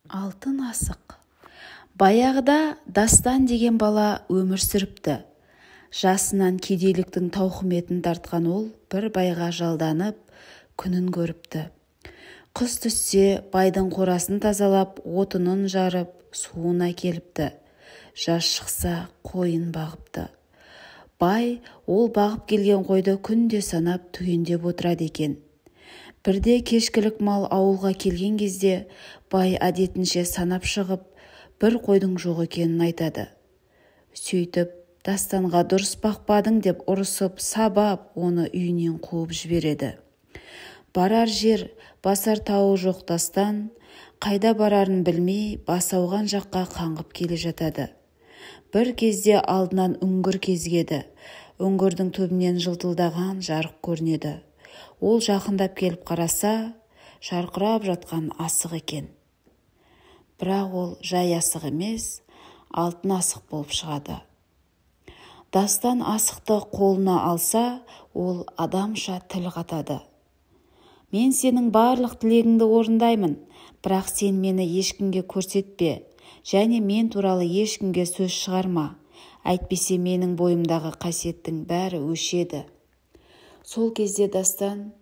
Алтын асық. Баяғыда Дастан деген бала өмір сүріпті. Жасынан кедейліктің тауқыметін тартқан ол бір байға жалданып, күнін көріпті. Қыс түссе, байдың қорасын тазалап, отынын жарып, суын әкеліпті. Жаз шықса, қойын бағыпты. Бай ол бағып келген қойды күнде санап, түгендеп отырады екен. Бірде кешкілік мал ауылға келген кезде бай әдетінше санап шығып, бір қойдың жоқ екенін айтады. Сөйтіп, Дастанға дұрыс бақпадың деп ұрысып, сабап, оны үйінен қуып жібереді. Барар жер, басар тауы жоқ Дастан қайда барарын білмей, басы ауған жаққа қаңғып келе жатады. Бір кезде алдынан үңгір кезігеді. Үңгірдің түбінен жылтылдаған жарық көрінеді. Ол жақындап келіп қараса, жарқырап жатқан асық екен. Бірақ ол жай асық емес, алтын асық болып шығады. Дастан асықты қолына алса, ол адамша тіл қатады. Мен сенің барлық тілегіңді орындаймын, бірақ сен мені ешкімге көрсетпе және мен туралы ешкімге сөз шығарма. Әйтпесе менің бойымдағы қасиеттің бәрі өшеді. Сол кезде Дастан: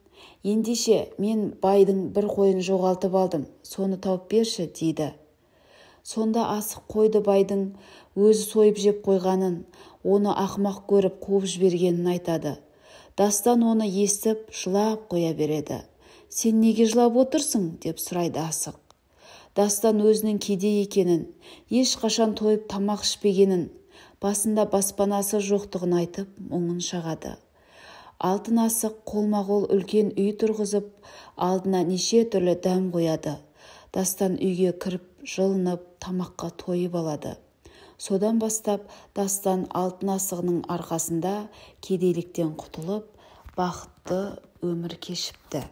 "Ендеше мен байдың бір қойын жоғалтып алдым, соны тауып берші", дейді. Сонда асық қойды байдың өзі сойып жеп қойғанын, оны ақымақ көріп қуып жібергенін айтады. Дастан оны естіп, жылап қоя береді. "Сен неге жылап отырсың?" деп сұрайды асық. Дастан өзінің кедей екенін, ешқашан тойып тамақ ішпегенін, басында баспанасы жоқтығын айтып, мұңын шағады. Алтын асық қолма-қол үлкен үй тұрғызып, алдына неше түрлі дәм қояды. Дастан үйге кіріп, жылынып, тамаққа тойып алады. Содан бастап Дастан алтын асығының арқасында кедейліктен құтылып, бақытты өмір кешіпті.